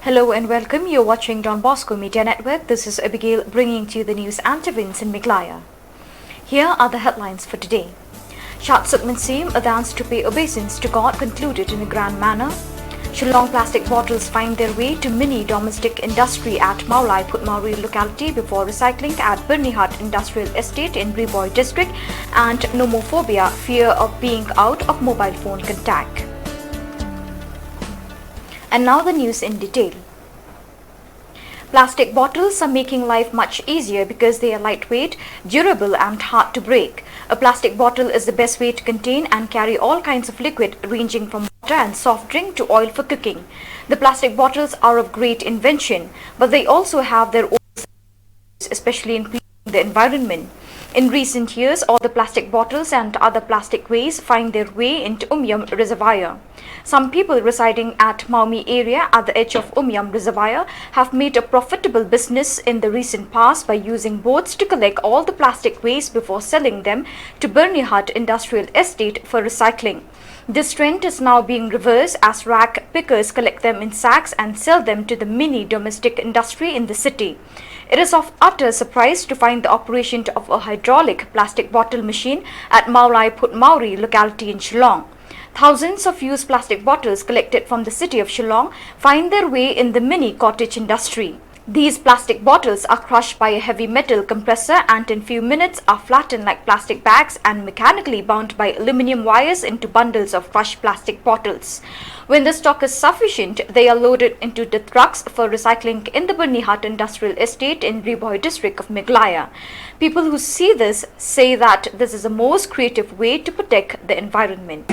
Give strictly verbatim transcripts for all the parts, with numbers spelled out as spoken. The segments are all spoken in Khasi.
Hello and welcome. You're watching Don Bosco Media Network. This is Abigail bringing to you the news and events in Meghalaya. Here are the headlines for today. Shad Suk Mynsiem, a dance to pay obeisance to God, concluded in a grand manner. Shillong plastic bottles find their way to mini domestic industry at Mawlai Phutmawri locality before recycling at Byrnihat Industrial Estate in Ri Bhoi District, and nomophobia, fear of being out of mobile phone contact. And now the news in detail. Plastic bottles are making life much easier because they are lightweight, durable, and hard to break. A plastic bottle is the best way to contain and carry all kinds of liquid, ranging from water and soft drink to oil for cooking. The plastic bottles are of great invention, but they also have their own, especially in cleaning the environment. In recent years, all the plastic bottles and other plastic waste find their way into Umiam Reservoir. Some people residing at Maumi area at the edge of Umiam Reservoir have made a profitable business in the recent past by using boats to collect all the plastic waste before selling them to Byrnihat Industrial Estate for recycling. This trend is now being reversed as rag pickers collect them in sacks and sell them to the mini domestic industry in the city. It is of utter surprise to find the operation of a hydraulic plastic bottle machine at Mawlai Phutmawri locality in Shillong. Thousands of used plastic bottles collected from the city of Shillong find their way in the mini cottage industry. These plastic bottles are crushed by a heavy metal compressor and in few minutes are flattened like plastic bags and mechanically bound by aluminium wires into bundles of crushed plastic bottles. When the stock is sufficient, they are loaded into the trucks for recycling in the Byrnihat Industrial Estate in Ri Bhoi district of Meghalaya. People who see this say that this is the most creative way to protect the environment.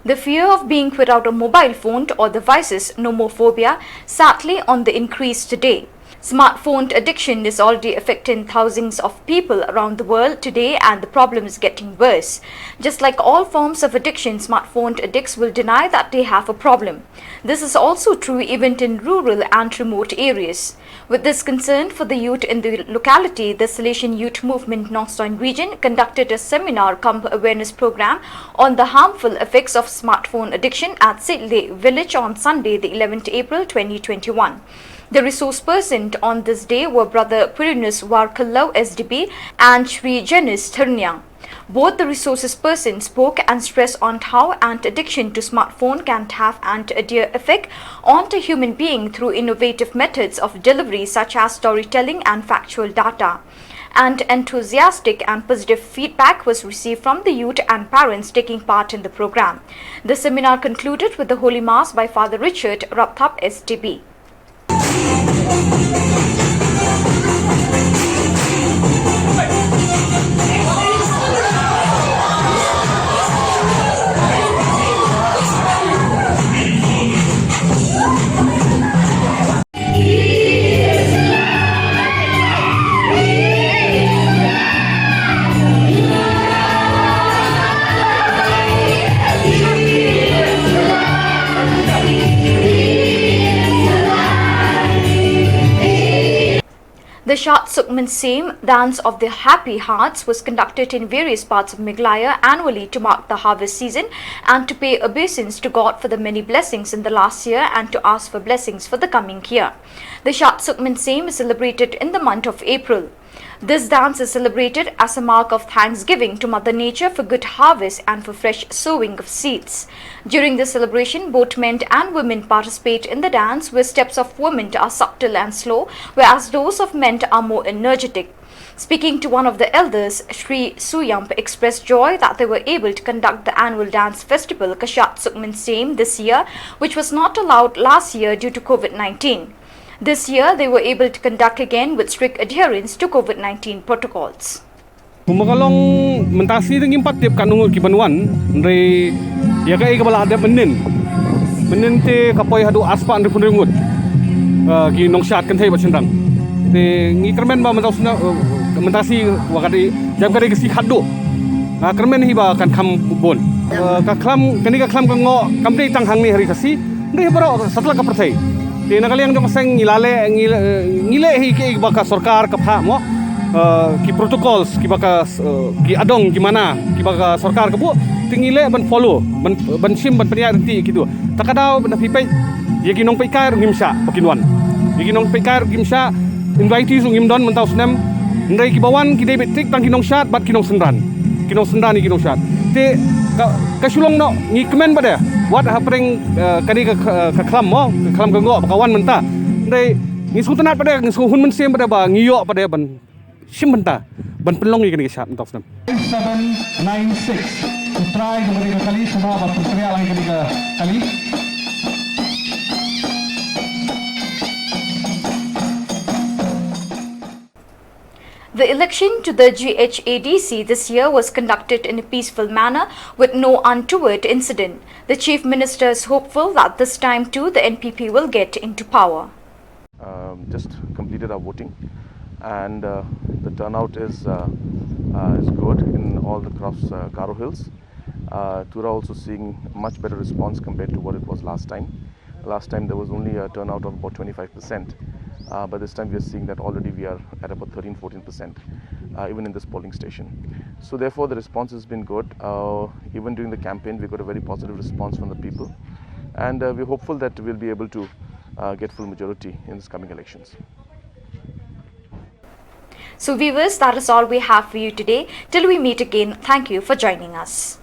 The fear of being without a mobile phone or devices, nomophobia, sadly on the increase today. Smartphone addiction is already affecting thousands of people around the world today, and the problem is getting worse. Just like all forms of addiction, smartphone addicts will deny that they have a problem. This is also true even in rural and remote areas. With this concern for the youth in the locality, the Salesian Youth Movement Nongstoin Region conducted a seminar cum awareness program on the harmful effects of smartphone addiction at Sitley Village on Sunday, the eleventh April twenty twenty-one. The resource person on this day were Brother Purinus Warkallo S D B and Shri Janice Thurniang. Both the resources person spoke and stressed on how an addiction to smartphone can have an adverse effect onto human being through innovative methods of delivery such as storytelling and factual data. And enthusiastic and positive feedback was received from the youth and parents taking part in the program. The seminar concluded with the Holy Mass by Father Richard Rapthap S D B. The Shad Suk Mynsiem, Dance of the Happy Hearts, was conducted in various parts of Meghalaya annually to mark the harvest season and to pay obeisance to God for the many blessings in the last year and to ask for blessings for the coming year. The Shad Suk Mynsiem is celebrated in the month of April. This dance is celebrated as a mark of thanksgiving to Mother Nature for good harvest and for fresh sowing of seeds. During the celebration, both men and women participate in the dance, where steps of women are subtle and slow, whereas those of men are more energetic. Speaking to one of the elders, Shri Suyamp expressed joy that they were able to conduct the annual dance festival, Ka Shad Suk Mynsiem, this year, which was not allowed last year due to COVID nineteen. This year, they were able to conduct again with strict adherence to COVID nineteen protocols. Kumba ka long mynta shi ngim pat tip katno ngut kiban wan, hynrei ïa kaei kaba la dep mynnin. Mynnin te ka poi haduh arspah hynriewphew ngut. Ah, ki nongshad kynthei bad shynrang. Te ngi kyrmen ba mynta u snem, eh, mynta shi wa ka dei, jam ka dei ka shi khatduh. Nga kyrmen hi ba kan kham bun. Eh, ka khlam, kane ka khlam ka ngoh kam dei tang hangne ha ri Khasi, hynrei baroh satlak ka pyrthei. Te na ka liang jong ka seng ngi la leh, ngi, eh, ngi leh hi kiei kiba ka sorkar ka phah mo. Eh, ki protocols kiba ka, eh, ki adong ki mana kiba ka sorkar ka buh, te ngi leh ban follow, ban, ban shim, ban pynïaid ryntih kito. Ta ka daw ban phi peit, ïa ki nongpeitkai ruh ngim shah ba kin wan. Ïa ki nongpeitkai ruh ngim shah, invitees ruh ngim don mynta u snem. Hynrei kiba wan ki dei beit tik tang ki nongshad bad ki nongsynran. Ki nongsynran ïa ki nongshad. Te ka, ka shu long noh, ngi kmen pat de wat hapdeng, eh, kane ka, ka, ka khlam mo, ka khlam ka ngoh ba ka wan mynta. Hynrei ngi sngewtynnat pat de, ngi sngewhun mynsiem pat de ba ngi ïoh pat de ban shim bynta ban pynlong ïa kane ka shad mynta u snem. Seven nine six. U trai jong kane ka kali, sngewbha ban pynpriah lang ïa kane ka kali. The election to the G H A D C this year was conducted in a peaceful manner with no untoward incident. The Chief Minister is hopeful that this time too the N P P will get into power. Um, just completed our voting, and uh, the turnout is uh, uh, is good in all across uh, Garo Hills. Uh, Tura also seeing much better response compared to what it was last time. Last time there was only a turnout of about twenty-five percent, uh, but this time we are seeing that already we are at about thirteen, fourteen percent, uh, even in this polling station. So therefore, the response has been good. Uh, even during the campaign, we got a very positive response from the people, and uh, we're hopeful that we'll be able to uh, get full majority in this coming elections. So viewers, that is all we have for you today. Till we meet again, thank you for joining us.